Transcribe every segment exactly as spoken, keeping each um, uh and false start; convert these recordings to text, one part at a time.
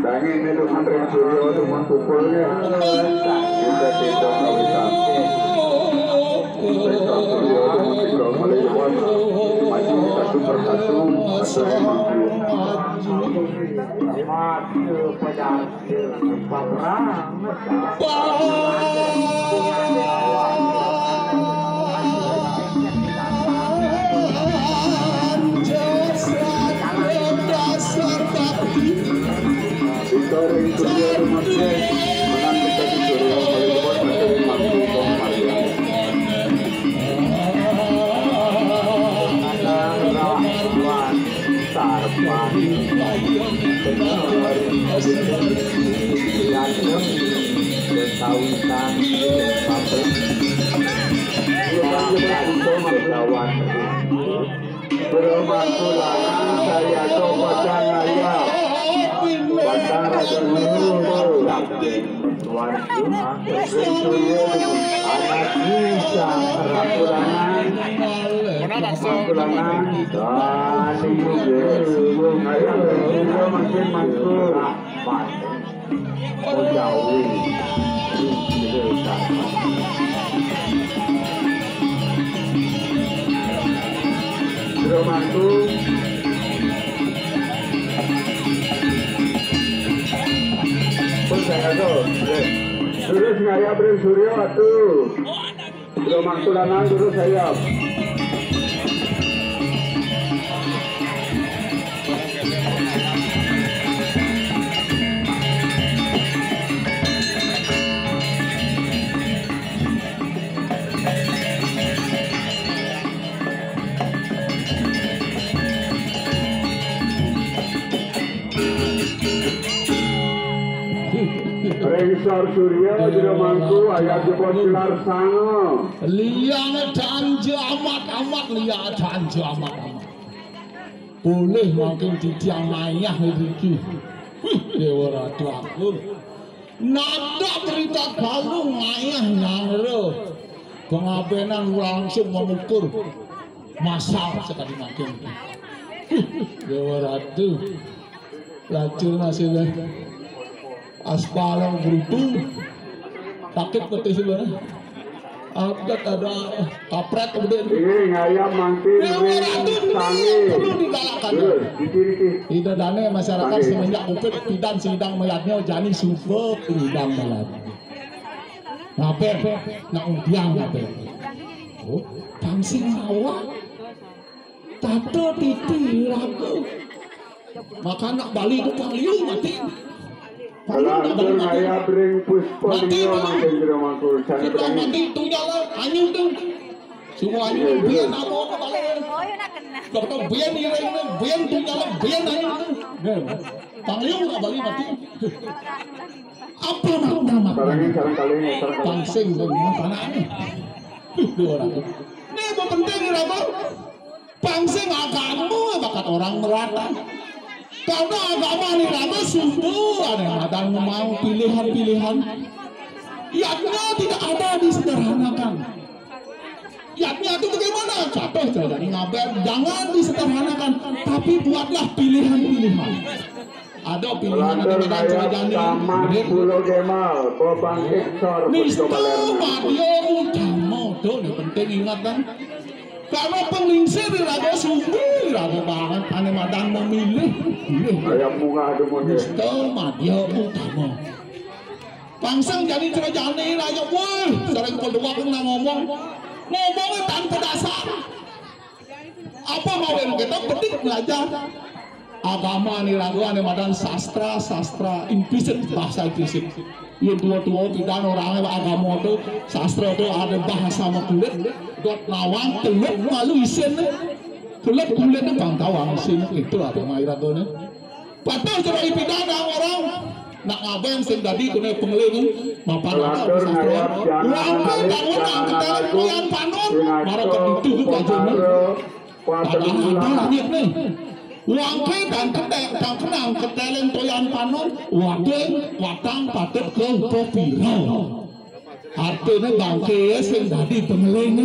Tangi ini tuh mantri Suryo tuh mantupulnya. Kita tidak kawitan. Suryo tuh mantri kalau mulai lewat. Maju satu persatu. Ada yang maju. Maju pada Sarpani, bener, ganteng, betawitan, apa? Ganteng, betawan. Bermakulangan saya coba ya. Batara dulu. Tuan, anak bisa rakulangan. Kulangan. Tadi, ayo, makin masuk. Jawi. Romanku. Pun saya tuh. Terus ngayap Bro Suryo atuh. Bro Mangkulanan dulu saya. Rengsor Surya juga mangku ayat jebot gelar sango. Liang danjo amat-amat, liang danjo amat-amat. Boleh makin titiang mayah iki. Wih, Dewa Ratu aku. Nada berita galuh mayah nyangro. Pengabenan langsung memukul masal sekali makin. Wih, Dewa Ratu. Racun hasilnya. Aspal yang berutuh. Sakit betul sebenarnya. Update ada kapret kemudian. Ini ngayam mangkin. Dewa Ratu ini perlu digalakkan. Tidak dane masyarakat semenjak covid pidan sidang mayatnya jani sumpah sidang mayat. Ngapain? Nak untiang ngapain? Oh, tansing awak. Tato titi ragu. Maka nak Bali itu pangliu mati. Pangliu nak Bali mati. Mati mana? Kita mati tunggal lah, anyu tu. Semua anyu biar apa ke Bali. Dokter biar ni, biar tunggal lah, biar anyu tu. Pangliu nak Bali mati. Apa makna mati? Pangsing tu mana ni? Dua orang tu. Ni apa penting ni apa? Pangsing agama bakat orang merata. Karena agama ni raga sumber ada yang ada mau pilihan-pilihan. Yatnya tidak ada disederhanakan. Yatnya itu bagaimana? Contoh saya tadi ngabar, jangan disederhanakan, tapi buatlah pilihan-pilihan. Ada pilihan ada yang jani. Pulau Gemal, Bobang Eksor, Mister Madio Utama, tu ni penting ingat kan. Karena penglingsir raga sumber, raga banget, ane madan memilih. Pilih. Ayam bunga ada mau Mister Madio Utama. Pangsing jani cerajane raja, woi, sering peduak nang ngomong. Ngomongnya tanpa dasar. Apa mau yang kita petik belajar? Agama ni raga ane madan sastra, sastra implisit, bahasa implisit. Yang tua-tua kita orang agama tu, sastra tu ada bahasa makulit, dot nawang teluk malu isin. Teluk kulit ni pang tawang isin itu apa mai raga ni. Patah cerai pidana orang nak ngaben sing dadi kena pengeling mapan ada sastra. Wangke bangun angketan koyan panun marang keditu ku kajene. Ada langit ni. Wangke dan tetek dan kenang keteleng toyan panun wade watang patut ke pepiro. Artine bangke sing dadi pengeling.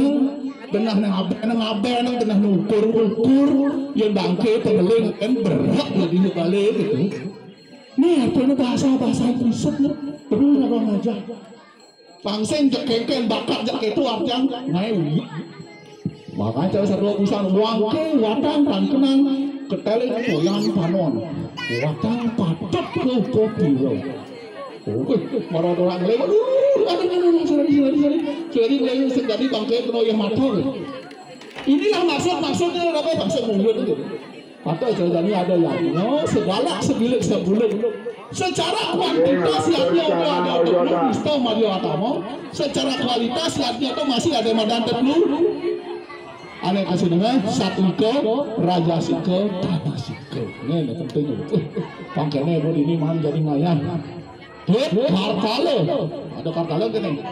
Benah nang abéh, nang abéh, nang benah nukur, nukur. Yén bangké pengeling kan berat jadi balik gitu. Nih, artinya bahasa-bahasa Inggris, bener abang aja. Pang sing jeg kéngkén bakat jeg kéto artian ngaé ulik. Makanya cara sadua busan wangké watang tan kenang ketéling koyan panon. Watang padep ke kopi lo. Oke, marah orang lain. Aduh, aduh, aduh, aduh, sorry, sorry, sorry. Sorry, lain sing tadi bangké kena uyah mata. Inilah maksud-maksudnya apa, maksud mulut itu. Atau ceritanya ada yadnya, segala sebilik sebulik. Secara kuantitas yadnya udah ada dulu di Mario Atama. Secara kualitas yadnya itu masih ada madan telu. Ané kasih dengar, Satwika, Rajasika, Tanasika. Ini yang penting. Uh, pangkéné buat ini man jadi ngayah. Hit, Kartala. Ada Kartala gini.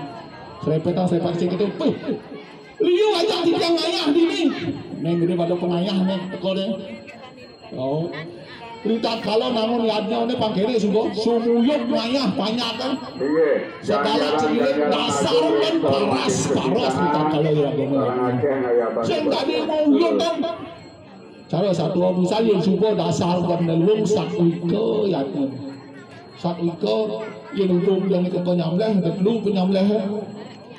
Serepetang, serepet sing itu. Uh, liu ajak titiang ngayah dini. Neng gede pada pengayah neng teko deh. Oh. Rita kalau namun yadnya ini pangkéné sungguh sumuyup ngayah panjak kan. Iya. Segala cerita dasar kan paras paras rita kalau ya gini. Sing tadi mau uyut kan. Cara satu misalnya sungguh dasar kan nelung Satwika yadnya. Satwika, yén hukum yang itu penyamleh, ada telu penyamleh.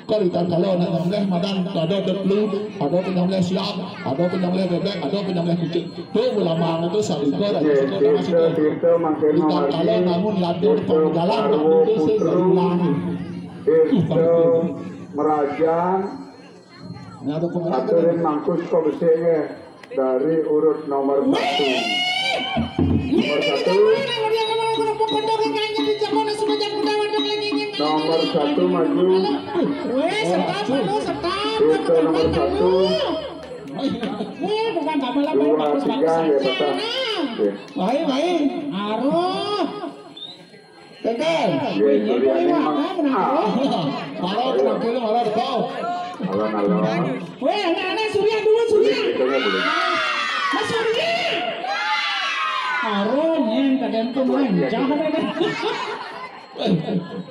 Kau di tangkala nak nyamleh, madan ada telu, ada penyamleh siap, ada penyamleh bebek, ada penyamleh kucing. Tu ulama itu Satwika, ada Satwika, ada Satwika. Di tangkala namun yadnya depan jalan, tak itu sing dari ulang. Desa Merajan, aturin mangkus kok besik nggih dari urut nomor satu. Nomor satu. Nomor satu maju. Weh, stop dulu, stop. Desa nomor satu. Weh, bukan tambah lah, dua, bagus, tiga, bagus ya, aja. Tetap. Nah. Oke. Baik, baik. Aduh. Tekan. Iya, itu dia nih, Mang. Ah. Malah terakhir, malah kau. Alon-alon. Weh, anak-anak Surya dulu, Surya. Iya, itu nggak boleh. Mas Surya. Aron, yang kadang tuh main. Iya, iya. Jangan ada. Eh,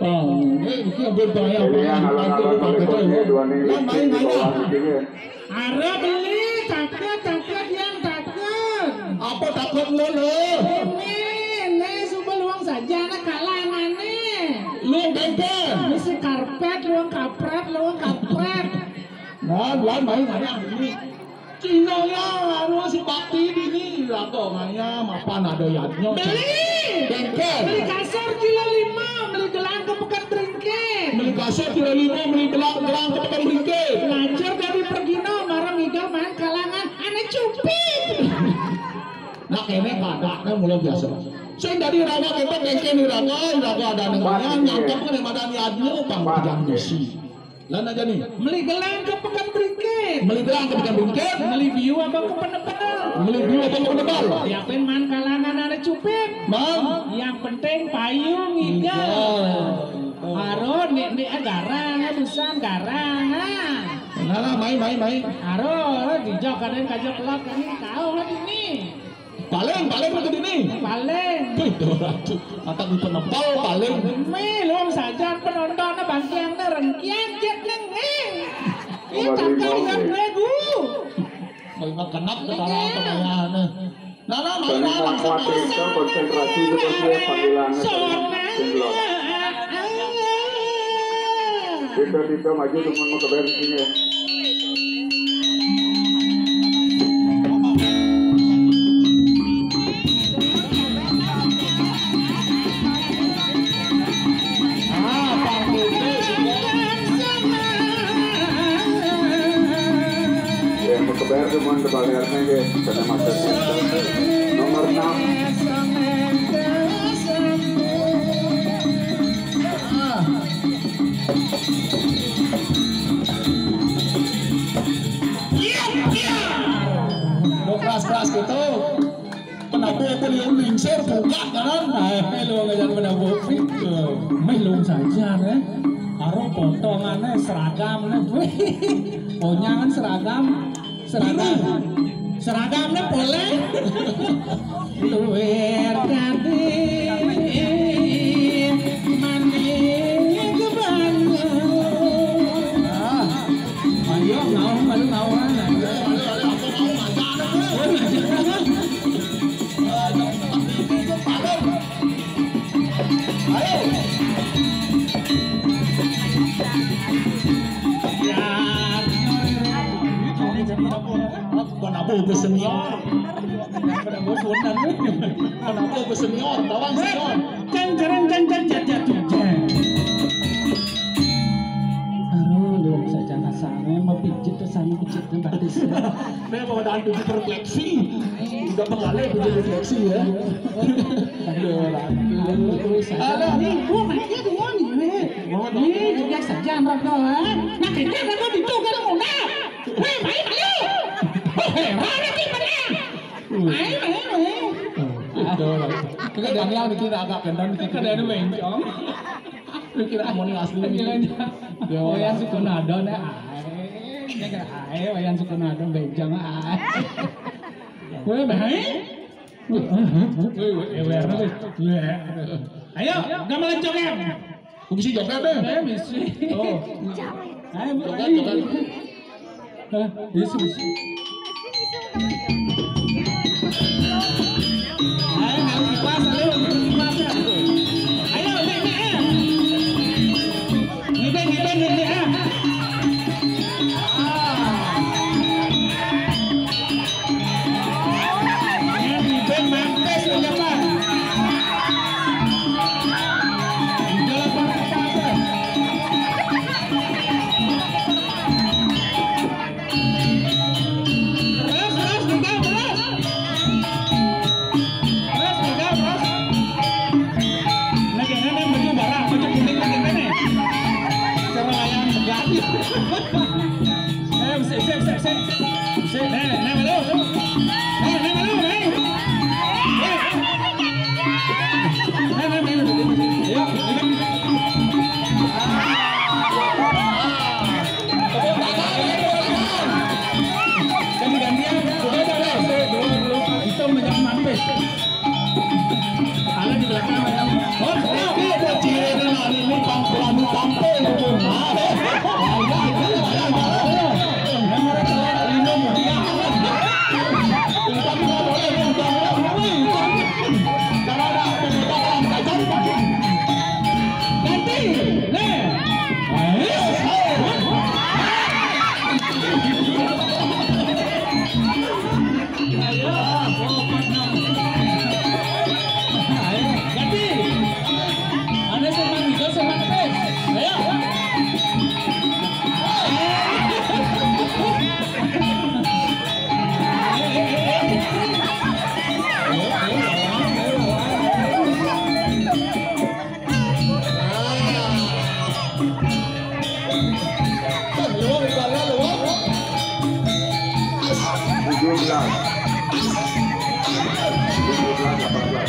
ah, ini, ini hampir bahaya. Iya, banget. Alon-alon, aduh, pakai pakai baju tahu. Dua nih, Lan, main, di main, bawah ah. Gitu ya. Ara beli, takut, takut, yang takut. Apa takut lu, lu? Ini, ini, suba luang saja, anak kalangan nih. Lu bengkel. Ini si karpet, luang kapret, luang kapret. Nah, luang main, main, ah, ini. Cina ya, anu si bakti ini, raga ngayam, mapan ada yadnya. Beli. Bengkel. Beli kasur kilo lima, beli gelang ke Pekan Beringkit. Beli kasur kilo lima, beli gelang, gelang ke Pekan Beringkit. Belajar dari pergino, marang igal main kalangan, ané cupit. Nah, kéné kadakné mula biasa. Sing dadi raga kita kéngkén iraga, iraga ada nang ngayam, nyangkep kéné madan yadnya, pang pejang besi. Lan aja nih. Meli gelang ke Pekan Beringkit. Meli gelang ke Pekan Beringkit. Meli biu apa ke Penebel? Meli biu apa ke Penebel? Yakin man kalangan ada cupit. Mang. Yang penting payung iga. Iga. Aro nek nek garang, busan garang, ah. Nah, nah, mai, mai, mai. Aro, dijok kadang kajak kelak ini kau hati nih. Paling, paling itu dini. Paling. Wih, dua ratus. Mata di penempel, paling. Mih, luang saja penontonnya bangkiangnya rengkian, jet nengeng. Ih, cakar yang begu. Mau ingat kenap, ketara, kebanyakan. Nah, nah, mari, mari, langsung, langsung. Konsentrasi, terus dia panggilan. Sona. Sing belum. Dito, dito, maju, teman mau ke band sini ya. Ah, Pak Putri, semua. Ya, mau ke band, teman, ke band, ya, karena masih nomor enam. Iya, iya. Mau keras-keras gitu. Penabuh apa liu lingsir buka kanan. Nah, meh lu ngajar penabuh. Meh lu saja, eh. Karo potongannya seragam, eh. Ponyangan seragam. Seragam. Biru. Seragamnya poleh. Luwer tadi mandi ke banyu. Ah, ayo, ngau, malu, ngau. Bobo senior. Kenapa bosan? Kenapa bobo senior? Tawang senior. Jang jereng jang jang jang jang jang. Aduh, lu saja nasane mau pijit tuh sana pijit tuh batis. Saya mau dandu di refleksi. Udah mengalir di refleksi ya. Aduh, aduh, aduh, saya. Alah, nih, gua main dia tuh, nih. Nih, juga saja, Bro, ha? Nah, kita kan mau ditukar, mau nggak? Hei, main, ayo. Hei, mana sih, mana? Main, main, main. Betul. Kita Daniel mikir agak gendam, kita ada bencong. Mikir ah, mau nih asli nih. Ya, Wayan Sukunado, nah, ae. Ini kan ae, Wayan Sukunado, bencong, ae. Weh, main. Weh, weh, weh, weh. Ayo, gamelan joget. Ku bisi joget deh. Eh, bisi. Oh. Ayo, joget, joget. Hah? Bisi, bisi. Ayo, main kipas, ayo, main kipas, ya. Ayo, naik, naik, eh. Ngibeng, ngibeng, ngibeng, ah. Ah. Ngibeng mampes, pejabat. Di dalam panas, panas. Terus, terus, tinggal terus. Terus, tinggal terus. Lagi ngene baju barang, baju kuning lagi ngene. Cara layang pegat. Eh, sip, sip, sip, sip. Sip, nih, nih, malu. Nih, nih, malu, nih. Nih. Nih, nih, nih, nih. Yuk, ini. Jadi gantian, udah, udah, udah. Itu banyak mampir. Ada di belakang, ya. Oh, ini kecil ini, nah, ini pang-, pelalu tampil itu. Nah, ya, ya, ya, ya, ya. Yang mereka lihat, ini mulia. Tapi nggak boleh, ini udah, udah, udah, udah. Karena ada penyebab yang tajam, Pak. Ganti. Nih. Ayo. Ayo. Ayo. Ganti. Ada seman hijau, seman pink. Ayo. Tujuh belas. Tujuh belas, delapan belas.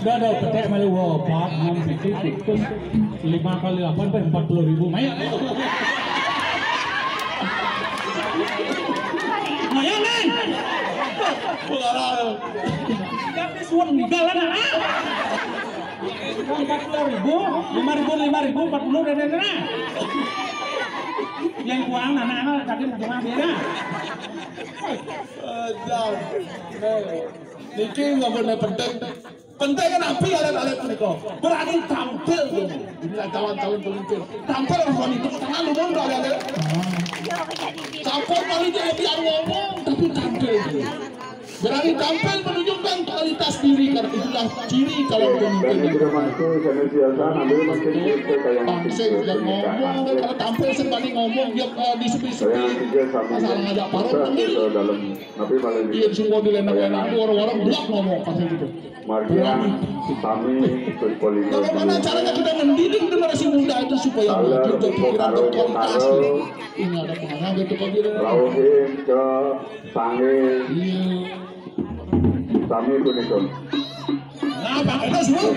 Udah, udah, petek malu, wah, empat, enam, tujuh, tikus, lima kali delapan, empat puluh ribu. Main. Main, men. Tapi suan enggak lah, nah. Empat puluh ribu, lima ribu, lima ribu, empat puluh, dan, dan, dan. Yang kuang anak-anak tadi mau dengar dia. Edan. Niki nggih penting. Penting kan napi alit-alit menika. Berani tampil. Inilah calon-calon pemimpin. Tampil harus berani. Tepuk tangan dulu untuk alit-alit. Sampun politik lebih ngomong tapi tampil. Berani tampil menunjukkan kualitas diri, karena itulah ciri calon pemimpin. Bangsa yang ngomong, kalau tampil sing berani ngomong, ya, eh, di sepi-sepi. Masalah ngajak parut, tapi dalam, tapi paling iya, semua di lenang-lenang, orang-orang buat ngomong, pasti gitu. Margian sami berpolitik. Bagaimana caranya kita mendidik generasi muda itu supaya maju berpikiran berkualitas? Ini ada pengaruh gitu, Pak Giri. Rauhin ke Sangge. Iya. Sami punika. Nah, Pak, kita semua.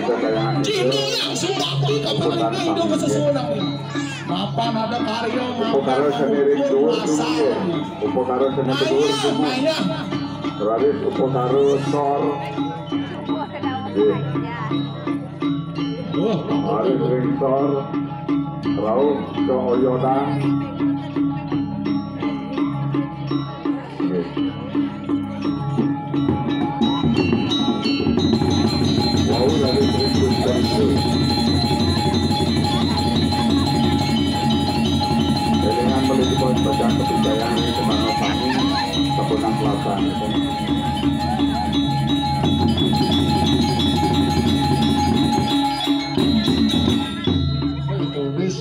Cina yang sudah di kapan ini udah sesuatu. Mapan ada karya, mapan seni ring dhuwur, asal. Upakara seni dhuwur, maya. Raris upakara sor. Nggih. Raris ring sor. Rauh ke oyodan. Nggih. Wau dari berikut dari itu. Elingan meliputi bacaan kepercayaan di Semana Sami, Tabunan Selatan. Tulis.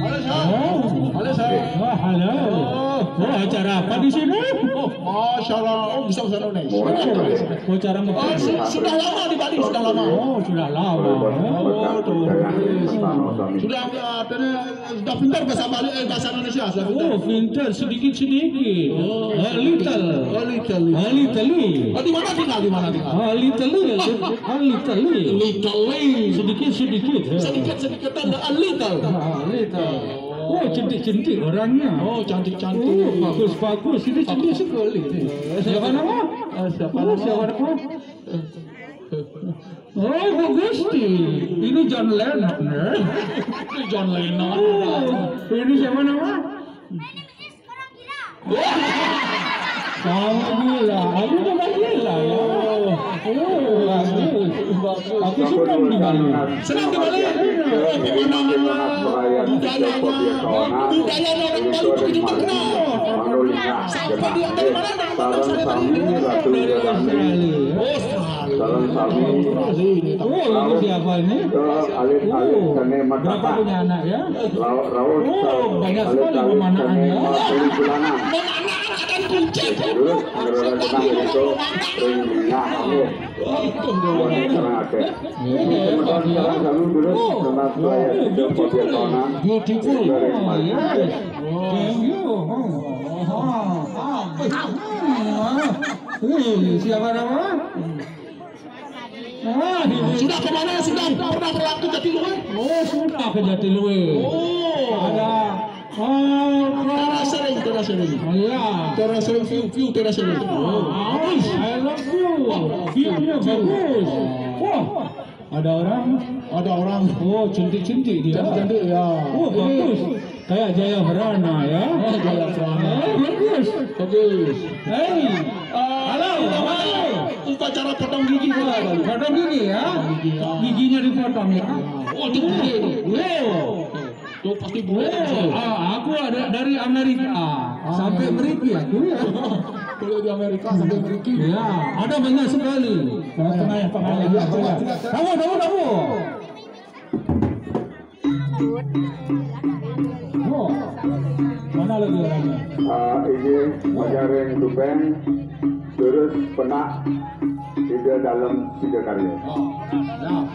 Halo, Sir. Oh. Halo, Sir. Wah, halo. Oh. Wah, acara apa di sini? Oh, acara, oh, bisa bahasa Indonesia. Oh, acara apa? Oh, su-, sudah lama di Bali, sudah lama. Oh, sudah lama. Oh, tuh. Sudah, eh, sudah pintar bahasa Bali, eh, bahasa Indonesia, sudah pintar. Oh, pintar, sedikit-sedikit. Oh, a little. A little. A little. Oh, di mana tinggal? Di mana tinggal? A little. A little. Little. Sedikit-sedikit. Sedikit-sedikit, a little. A little. Oh, cantik-cantik orangnya. Oh, cantik-cantik. Oh, bagus-bagus. Ini cantik sekali. Siapa nama? Eh, siapa nama? Siapa nama? Oh, Bu Gusti. Ini John Lennon, ya? Ini John Lennon. Oh, ini siapa nama? Kamu gila. Aku bukan gila, ya. Oh, bagus. Aku senang di Bali. Senang di Bali. Pemandangan, budayanya, budaya orang Bali begitu terkenal. Sampai di, dari mana? Sareng sami Ratu Yolanda. Sareng sami. Oh, ini siapa ini? Ke alit-alit sane matata. Berapa punya anak, ya? Rauh, rauh. Oh, banyak sekali pemanakan, ya. Terus ngerasa tenang itu ring minyak. Oke. Buat sekarang ada. Semeton sareng sami dulu, nama saya itu Bobby Tonan. Beautiful. Dari Mas. Thank you. Wih, siapa nama? Wah, ini sudah ke mana? Sudah pernah berlaku Jatiluwe? Oh, sudah ke Jatiluwe. Oh. Ada, oh, Teras Sering, Teras Sering. Oh, iya. Teras Sering, view, view Teras Sering. Oh. I love you. View-nya bagus. Wah. Ada orang? Ada orang. Oh, cantik-cantik dia. Cantik-cantik, ya. Oh, ini bagus. Kayak Jaya Brana, ya. Oh, Jaya Brana. Oh, bagus. Bagus. Hei. Eh, halo, halo. Upacara potong gigi juga, Bang. Potong gigi, ya? Potong gigi, ya. Giginya dipotong, ya? Oh, itu gigi itu. Wow. Tuh, pasti boleh. Eh, ah, aku ada dari Amerika. Ah. Sampai meriki aku, ya. Kalau di Amerika sampai meriki. Ya, ada banyak sekali. Tengah-tengah, ya, tengah, ya. Tahu, tahu, tahu. Oh, mana lagi orangnya? Ah, ini majaring tupeng, terus penak, tidak dalam, tidak karya. Oh, ya.